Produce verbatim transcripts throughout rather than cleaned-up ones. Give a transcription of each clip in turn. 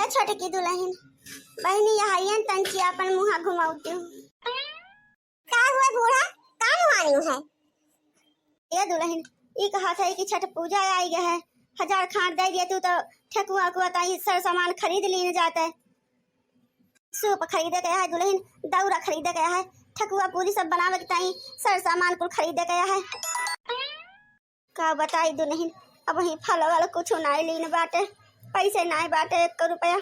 छोटकी दुलहिन, बहिनी, यहइयन तंची आपन मुँह घुमाउतिउ। का हुआ बूढ़ा, का मुआनिउ है? ए दुलहिन, ई कहत है कि छठ पूजा आइ गए है, हजार खाँड़ दइ दिया तू तो ठेकुआ उकुआ ताई सर सामान खरीद लीन जाते। सूप खरीदे के है दुलहिन, दौरा खरीदे के है, ठेकुआ पूरी सब बनावे के ताई सर सामान कुल खरीदे के है। का बताई दुलहिन, अबहीं फल वल कुछ नाई लीन बाटे, पैसे नाई बाटे एक रुपया।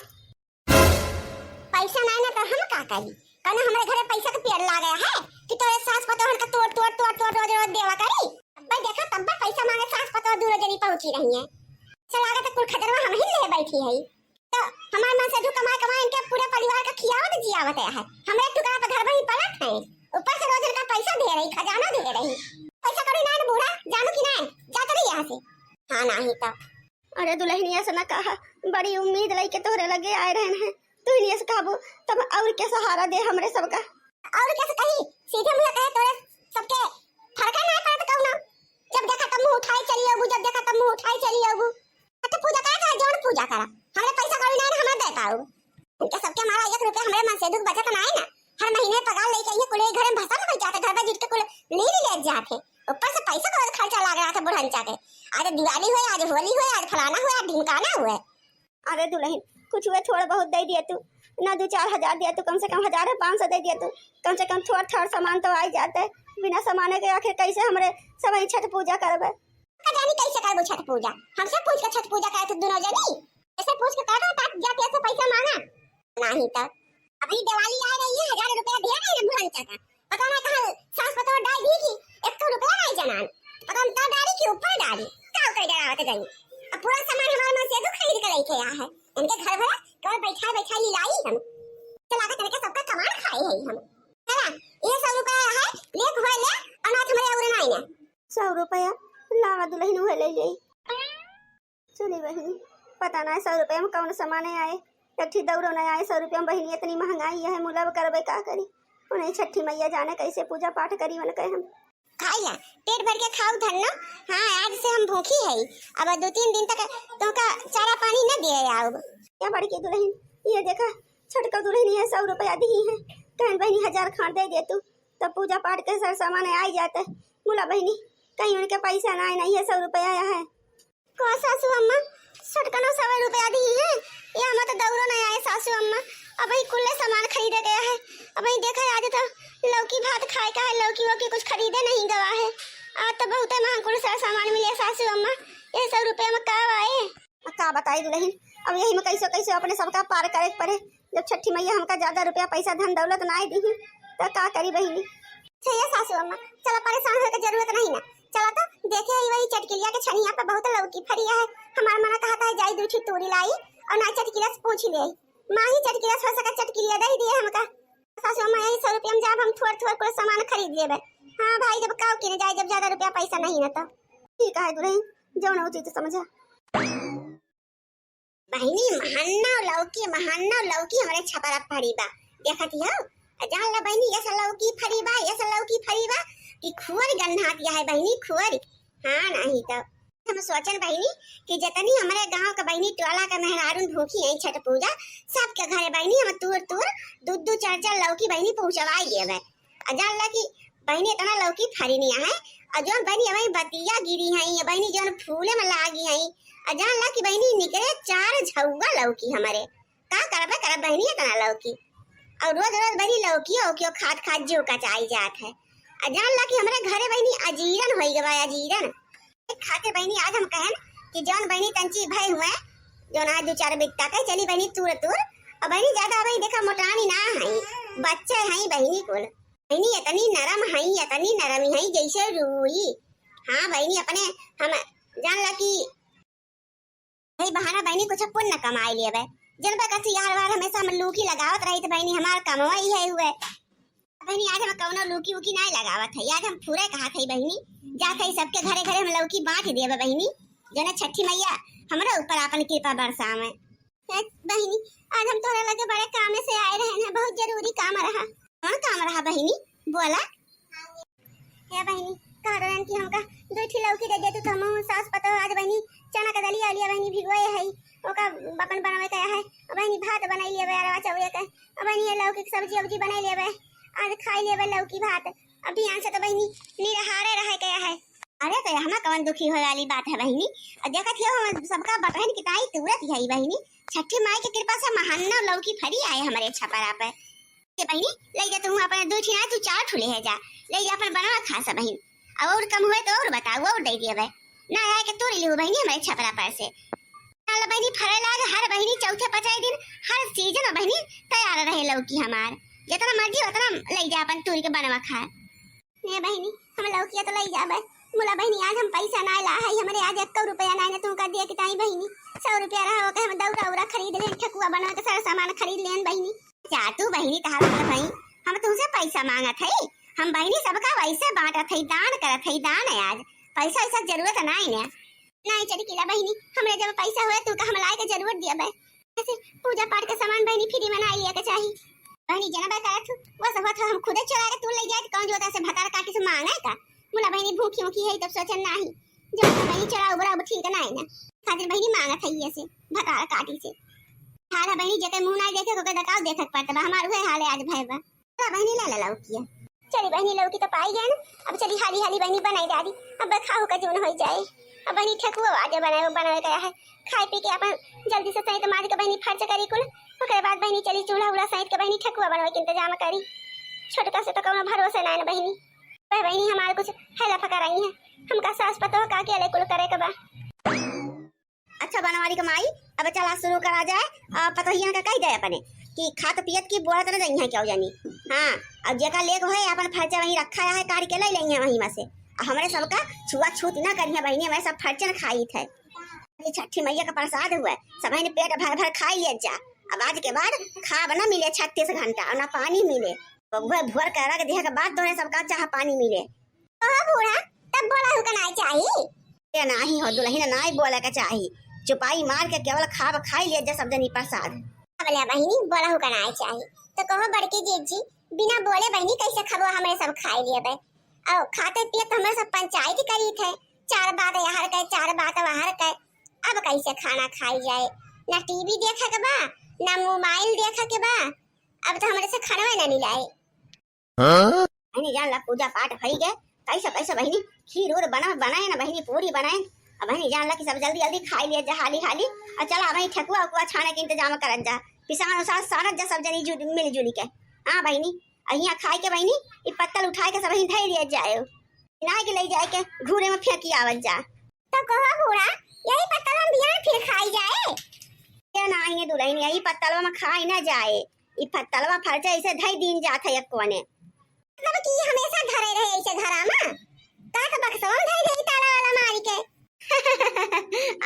पैसा नाई ना तो हम का करी? कौनो हमरे घरे पैसा के पेड़ लागे है कि तोरे सास पतोहन का तोड़, तोड़, तोड़, तोड़ रोज, रोज देवा करी? अब्बे देखा, तब्बे पैसा माँगे सास पतोह दूनो जनी पहुँची रही है। चला आगे तो कुल खजरवा हमहीं ले बैठी है। तो हमार मन से जो कमाए, कमाए इनके पूरे परिवार का खियावत जियावत है। हमरे टुकड़ा पे घर वही पलत है। ऊपर से रोज इनका पैसा दे रही, खजाना दे रही। पैसा कौड़ी नाई ना बूढ़ा, जानू कि नाई? जात रही यहाँ से। हाँ, नाहीं तो। अरे दुलहिनिया से ना कहा, बड़ी उम्मीद लइके तोहरे लगे आए रहन है। दुलहिनिया से कहबो तब और के सहारा दे हमरे सबका। और कैसे कही? सीधे मुँह कहे तोरे सबके फर्क नाई पड़त कौनो। जब देखा तब मुँह उठाई चली आबू, जब देखा तब मुँह उठाई चली आबू। अच्छा पूजा करा, चाहे जौन पूजा करा, हमरे पैसा कौड़ी नाई ना, हमरे दे पाऊ। इनके सबके मारा एक रुपया हमरे मन से दुख बचत नाई ना। हर महीने पगार लेके आइए, कुल यही घर में भसर हो जाते, घर में जिट के कुल लीन ले जाते। ऊपर से पैसा का खर्चा लाग रहा था बुढ़ंचा के। आज दिवाली हुए, आज होली हुए, आज फलाना हुए, आज ढिमकाना हुए। अरे दुलहिन, कुछ हुए थोड़ा बहुत दे दिया तू, ना दो चार हजार दिया तू, कम से कम हजार है पाँच सौ दे दिया तू, कम से कम थोड़ा थोड़ा सामान तो आई जाते। बिना सामाने के आखिर कैसे हमरे सब ही छठ पूजा करबे? का जानी कैसे करबो छठ पूजा? हमसे पूछ के छठ पूजा करे तू दोनों जनी? ऐसे पूछ के करबो तात जाते ऐसे पैसा माँगा? नाहीं तो। अभी दिवाली आ रही है, हजार रुपया दिया नहीं ना बुढ़ंचा का। पता ना कहाँ सास पतोह डाल दी कि एक सौ रुपया नहीं जनान। पता ना डाली कि ऊपर डाली। का कर डरावत गई? अब पूरा सामान हमारे मन से तो खरीद के लेके आया है। इनके घर भरा केवल बैठा बैठा ही लाई हम। चला के तनके सबका कमाल खाए है हम। चला, ये सौ रुपया है, ले घुमा ले, अनाथ में और नाई ना। सौ रुपया? लावा दुलहिन उहे ले जाई। सुनी बहिनी, पता ना सौ रुपया में कौन सामान आए, एक ठी दौरो ना आए। सौ रुपया में बहिनी इतनी महंगाई है, मुलब करबे का करी? उन्हें छठी मैया जाने कैसे पूजा पाठ करी उनके हम। खाई ला, पेट भर के खाऊ धन्नो। हाँ, आज से हम भूखी है, अब दो तीन दिन तक तोहका चारा पानी न दिए आउब। या बड़की दुलहिन, ये देखा, छोटका दुलहिन ये सौ रुपया दी है, कहन बहिनी हजार खाँड़ दे दे तू, तब पूजा पाठ के सर सामान आई जाते। मुला बहिनी, कहीं उनके पैसा ना आए, नहीं है सौ रुपया आया है। को सासू अम्मा, छोटकनो सौ रुपया दी है, या मत दौरो नहीं आए सासू अम्मा। अब ही कुल्ले सामान खरीदे गया है। अब ही देखा आज तो लौकी भात खाए का है, लौकी वौकी कुछ खरीदे नहीं गवा है। आज तो बहुते महंग कुल सा-, सामान मिले सासू अम्मा। ये सौ रुपया में का आए? अब का बताई दुलहिन, अब यही में कैसे कैसे अपने सबका पार करे के पड़े। जब छठी मैया हमका ज्यादा रुपया पैसा धन दौलत ना दी तो का करी बहिनी? अच्छा ये सासू अम्मा, चला परेशान होए के जरूरत नहीं ना। चला तो देखे ही वही चटकिलिया के छनिया पे बहुत लौकी फरिया है। हमार मना कहता है जाई दू ठी तूरी लाई और ना चटकिला से पूछ ले। माँ ही चटकिला से हो सका चटकिलिया दे दिए हमका। सासू अम्मा यही सौ रुपया में जाब हम थोड़ थोड़ कुल सामान खरीद लेबे। हाँ भाई जब काव किने जाए जब ज्यादा रुपया पैसा नहीं ना तो। ठीक है दुलहिन, जौन उचित समझा। बहिनी, महन्ना लौकी, महन्ना लौकी हमरे छपरा फरी बा। देखत हौ? आ जान ला बहिनी, यस लौकी फरी बा, यस लौकी फरी बा कि खुअर गन्हात या है बहिनी, खुअर। हाँ, नहीं तो। हम सोचन बहिनी कि जतनी हमरे गाँव के बहिनी टोला के मेहरारून भूखी हैं छठ पूजा, सबके घरे बहिनी हम तूर तूर दू दू चार चार लौकी बहिनी पहुँचवाई लेबे। आ जान ला कि बहिनी इतना लौकी फरी नहीं है, और जौन बहिनी अबही बतिया गिरी हैं, ये बहिनी जौन फूले में लागी हैं, आ जान ला कि बहिनी निकरे चार झउआ लौकी हमरे। का करबे करब बहिनी इतना लौकी? और रोज रोज बहिनी लौकियो ओकियो खात खात जीव कचाई जात है। आ जान ला कि हमरे घरे बहिनी अजीरन होई गवा, अजीरन। एक खातिर बहिनी आज हम कहन कि जौन बहिनी तंची भय हुए, जौन आज दो चार बित्ता के चली बहिनी तूर तूर, और बहिनी ज्यादा बहिनी देखा मोटानी ना है, बच्चे हैं बहिनी कुल। बहिनी इतनी नरम है, इतनी नरम है जैसे रूई। हाँ बहिनी, अपने हम जान ला कि भाई बहाना बहिनी कुछ पुण्य कमाई लेबे। जनबे करती यार वार हमेशा हम लूकी लगावत रही तो बहिनी हमार कमवा ही है हुए। बहिनी आज हम कौनो लूकी उकी नहीं लगावत है, आज हम पूरे कहा थे बहिनी, जा थे सबके घरे घरे हम लौकी बांट देबे बहिनी, जने छठी मैया हमरा ऊपर अपन कृपा बरसावे। हे बहिनी, आज हम तोहरे लगे बड़े कामे से आए रहे हैं, बहुत जरूरी काम रहा। कौन काम रहा बहिनी? बोला। हे बहिनी, कह रहे हैं कि हमका दो ठी लौकी दे दे तू, तो हम सास पतोह आज बहिनी चना के दलिया उलिया बहिनी भिगोए है, ओका अपन बनवे के है। अब बहिनी भात बनाई लेबे अरवा चौरे के। अब बहिनी ये लौकी के सब्जी उब्जी बनाई लेबे, आज खाई लेबे लौकी भात। अब बिहान से तो बहिनी निराहारे रहे के है। अरे तो हमा कवन दुखी होए वाली बात है बहिनी? और देखत हियो हम सबका बटहन किताई तुरत है बहिनी। छठी माई के कृपा से महान्नो लौकी फरी आए हमरे छपरा पे। ए बहिनी, लइ जा तू अपने दुइ ठिन, तू चार ठो लेहे जा, लइ जा अपन बनवा खा सा बहिन। अब और कम होए तो और बताओ, और दइ देबे। ना आए के तोरी लिहू बहिनी हमरे छपरा पर से। चल बहिनी, फरे लाग हर बहिनी चौथे पचाई दिन, हर सीजन में बहिनी तैयार रहे लौकी हमार। जितना मर्जी उतना लइ जा अपन तोरी के बनवा खा। ने बहिनी, हम लौकिया तो लइ जाबे। मुला बहिनी, आज हम पैसा ना ला है, हमरे आज एक्को रुपया ना ने तुमका दिए किताई बहिनी। सौ रुपया रहा ओके हम दौरा उरा खरीद लेन, ठेकुआ बनवा के सारा सामान खरीद लेन बहिनी। जा तू बहिनी, तहार बात भाई, हम तुमसे पैसा मांगत हई? हम बहिनी सबका वैसे बांटत हई, दान करत हई, दान है आज, पैसा वैसा जरूरत नाई ने। नाई चटकीला बहिनी, हमरे जब पैसा होए तू का हम लाए के जरूरत दिया बे। ऐसे पूजा पाठ के सामान बहिनी फ्री में ना लिया के चाही। बहिनी जनबे करत हूँ, वो सब होत हम खुदे चोरा के तू ले जाए, कौन जोता से भतार काटी से मांगे का? मुला बहिनी भूखी उखी है तब सोचन नाही। जब तो बहिनी चोरा उबरा अब ठीक ना है ना, खातिर बहिनी मांगत है ये से, भतार काटी से। हाल है बहिनी, जेके मुंह ना देखे, ओके दकाव देखे के पड़ता बा। हमार उहे हाल है आज भय बा। ला बहिनी, ला, ला, लौकिया। चली बहिनी, लौकी तो पाई गए ना। अब चली हाली हाली बहिनी बनाई डाली। अब खाहू का जून होई जाए। अब बहिनी ठेकुआ आजे बनाए, बनाए गया है। खाए पी के अपन जल्दी से सैंत माज के बहिनी फर्च करी कुल। ओकरे बाद बहिनी चली चूल्हा उल्हा सैंत के बहिनी ठेकुआ बनवे के इंतजाम करी। छोटका से तो कौनो भरोसा ना है ना बहिनी। वह बहिनी हमारे कुछ हेला फका रही है। हमका सास पतोह का अकेले कुल करे के बा। अच्छा बनवारी के माई, अब चला शुरू करा जाए। आ, पतोहियन के कह दे अपने कि खात पियत की बोलत न जइहे केहू जानी। हाँ, अब जेका लेक होए अपन फर्चा वहीं रखा है, काढ़ के ले लेइहे वहीं में से। आ हमरे सबका छुआछूत न करिहे बहिनी, हमरे सब फर्चन खाइत है। ये छठी मैया का प्रसाद हुआ, सबहिन पेट भर भर खाई लिया जा। अब आज के बाद खाब न मिले छत्तीस घंटा और न पानी मिले। बबुआ भोर के अर्घ दिहे के बाद तोरे सबका चाह पानी मिले। ओहो बूढ़ा, तब बोला हु का नाई चाही? ए नाही हो दुलहिन, नाई बोले के चाही। चुपाई मार के केवल खाब खाई लिया जा सब जनी प्रसाद। अब ले बहिनी, बोला हु का नाई चाही। तो कहो बड़की जीजी, बिना बोले बहिनी कैसे खबो हमरे सब खाई लिए बे। और खाते पियत हमरे सब पंचायत करी थे, चार बात यहाँ के, चार बात वहाँ के। अब कैसे खाना खाई जाए? ना टीवी देखे के बा, ना मोबाइल देखे के बा। अब तो हमरे से खानवे ना मिलाए। हाँ? बहिनी जान ला पूजा पाठ भई गए, कैसे कैसे बहिनी खीर उर बना, बनाए ना बहिनी, पूरी बनाए। अब बहिनी जान ला कि सब जल्दी जल्दी खाई लिया जा हाली हाली, और चला वहीं ठेकुआ उकुआ छाने के इंतजाम करत जा, पिसान उसान सानत जा सब जनी जु-, मिलजुल के। हाँ बहिनी, और यहाँ खाए के बहिनी ई पत्तल उठाए के सब वहीं धई लिया जाए, ना कि ले जाए के घूरे में फेंकी आवत जा। तो कहो बूढ़ा, यही पत्तलवा में बिहान फिर खाई जाए? ये नाही है दुलहिन, यही पत्तलवा में खाई ना जाए। ई पत्तलवा फर्चा ऐसे धई दीन जात है एक कोने। मतलब कि हमेशा धरे रहे ऐसे घरा में? का तो बक्सवा में धई दे ताला वाला मारी के?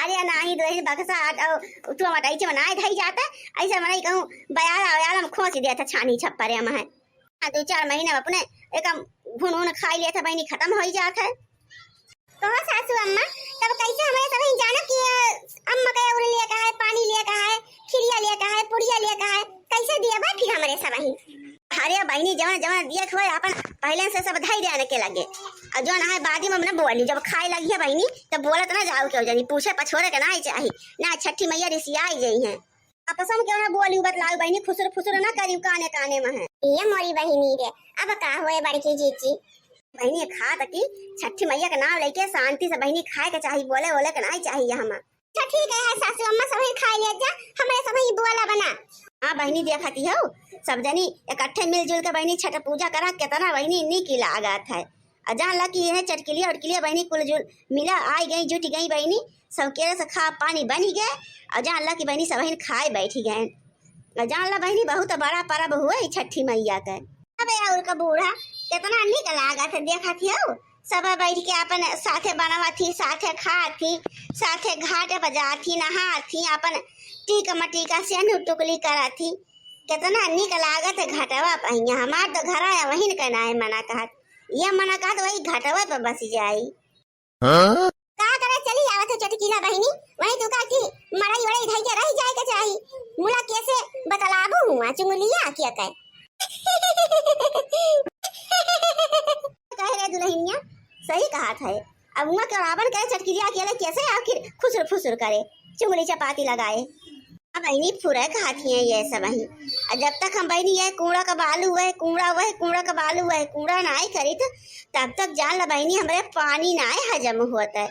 अरे नाही दुलहिन, बक्सा अट-, अउ, तू हम अटैची में नाय धई जाता, ऐसे मने कहूँ बयाला वयाला में खोंच दिया था छानी छप्परे में है। हाँ, दो चार महीना में अपने एक घुन उन खाई लिया था बहिनी, खत्म हो ही जात है। कहो सासू अम्मा, तब कैसे हमरे सब ही जानो कि, अ, अम्मा के उर लिया का है, पानी लिया का है, खिरिया लिया का है, पुड़िया लिया का है, कैसे दिया बा फिर हमरे सब ही? अरे बहिनी, जवन जवन दिया हुए अपन पहले से सब धई देने के लगे, और जवन है बादी में न बोली, जब खाए लगी है बहिनी, तब बोलत ना जाओ केहू जनी, पूछे पछोरे के ना चाही, ना छठी मैया रिसियाई गई है। आपस में केहू ना बोली बतलाऊ बहिनी, खुसुर फुसुर ना करी काने काने में है। ये मोरी बहिनी रे, अब का होए बड़की जीजी? बहिनी खात की छठी मैया के नाम लेके शांति से बहिनी खाए के चाही, बोले वोले के ना चाही हम। अच्छा ठीक है, है सासू अम्मा सब ही खाए ले जा, हमरे सब ही बोला बना। हाँ बहिनी देखती हो, सब जनी इकट्ठे मिलजुल के बहिनी छठ पूजा करा, कितना बहिनी नीक लागत है। और जान ला कि यह चटकिलिया उटकिलिया बहिनी कुल जुल मिला आई गई, जुट गई बहिनी, सब केरे से खा पानी बनी गए। और जान ला कि बहिनी सब बहिन खाए बैठी गए। और जान ला बहिनी बहुत बड़ा परब हुए ई छठी मैया के। अबे और का बूढ़ा कितना निक लागत है, देखत हियो सब बैठ के अपन साथे बनावत ही, साथे खात ही, साथे घाटे पर जात ही, नहात ही, अपन टीका मटीका से टुकली करत ही। कितना निक लागत है घाटवा पहिया। हमार तो घर आया वही न कहना है मना कहत, ये मना कहत वही घाटवा पर बस जाई। हाँ? का करे चली आवत है चटकीला बहिनी, वही तू का की मड़ई वड़ई धई के रह जाए के चाही। मुला कैसे बतलाबू हुआ चुंगलिया किया कहे। कह रे दुलहिनिया, सही कहत है। अब हुआँ के रावण कहे चटकिलिया अकेले कैसे आखिर खुसुर फुसुर करे, चुगली चपाती लगाए। अब बहिनी फुरे कहत हियाँ ये सबही। अ जब तक हम बहिनी ये कूड़ा का बालू वह, कूड़ा वह, कूड़ा का बालू वह, कूड़ा नाई करित, तब तक जान ला बहिनी हमरे पानी नाई हजम होत है।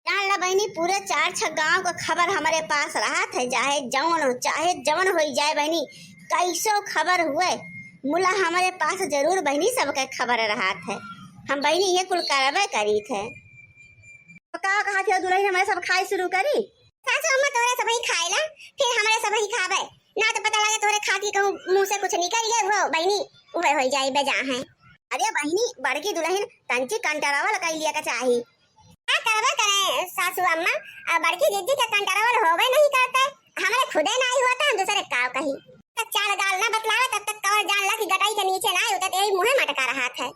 जान ला बहिनी, पूरे चार छह गाँव का खबर हमरे पास रहत है, चाहे जवन हो, चाहे जवन होई जाए बहिनी, कैसो खबर हुए, मुला हमरे पास जरूर बहिनी सबके खबर रहत है। हम बहिनी ये कुल करबे करीत है। तो का कहत हो दुलहिन, हमरे सब खाए शुरू करी? सासू अम्मा तोहरे सबही खाए ला, फिर हमरे सबही खाबे, ना तो पता लगे तोहरे खात की कहूँ मुँह से कुछ निकल गए हो बहिनी, उहे होई जाई बेजा है। अरे बहिनी, बड़की दुलहिन तंची कंटरवल कई लिया का चाही। का करबे करे सासू अम्मा, अब बड़की जिज्जी के कंटरवल होबे नहीं करते, हमरे खुदे नाई होता, हम दूसरे का कही। तक चाल गाल ना बतलावे, तब तक कवर जान ला कि गटाई के नीचे नाई उतरते, यही मुँहे मटका रहत है।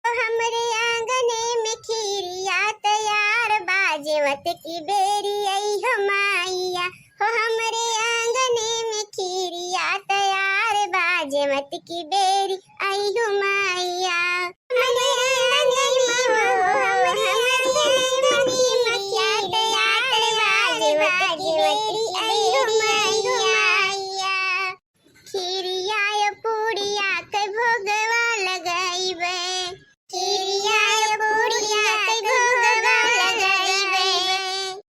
ओ हमरे आंगने में खीरिया तैयार बा, जेवत की बेरी आई हो माइया। हो हमरे आंगने में खीरिया तैयार बा, जेवत की बेरी आई हो माइया। हमरे आंगने में हो, हमरे आंगने में खीरिया तैयार बा, जेवत की बेरी आई हो माइया। खीरिया या पूड़िया के भोगवा लगाइबे। खीरिया या पूड़िया के भोगवा लगाइबे।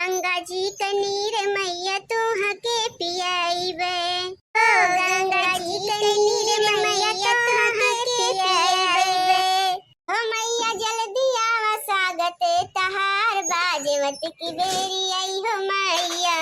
गंगा जी के नीर मैया तोहके पियाइबे। ओ गंगा जी के नीर मैया तोहके पियाइबे। हो मैया जल्दी आवा, स्वागत तहार बा, जेवत की बेरी आई हो मैया।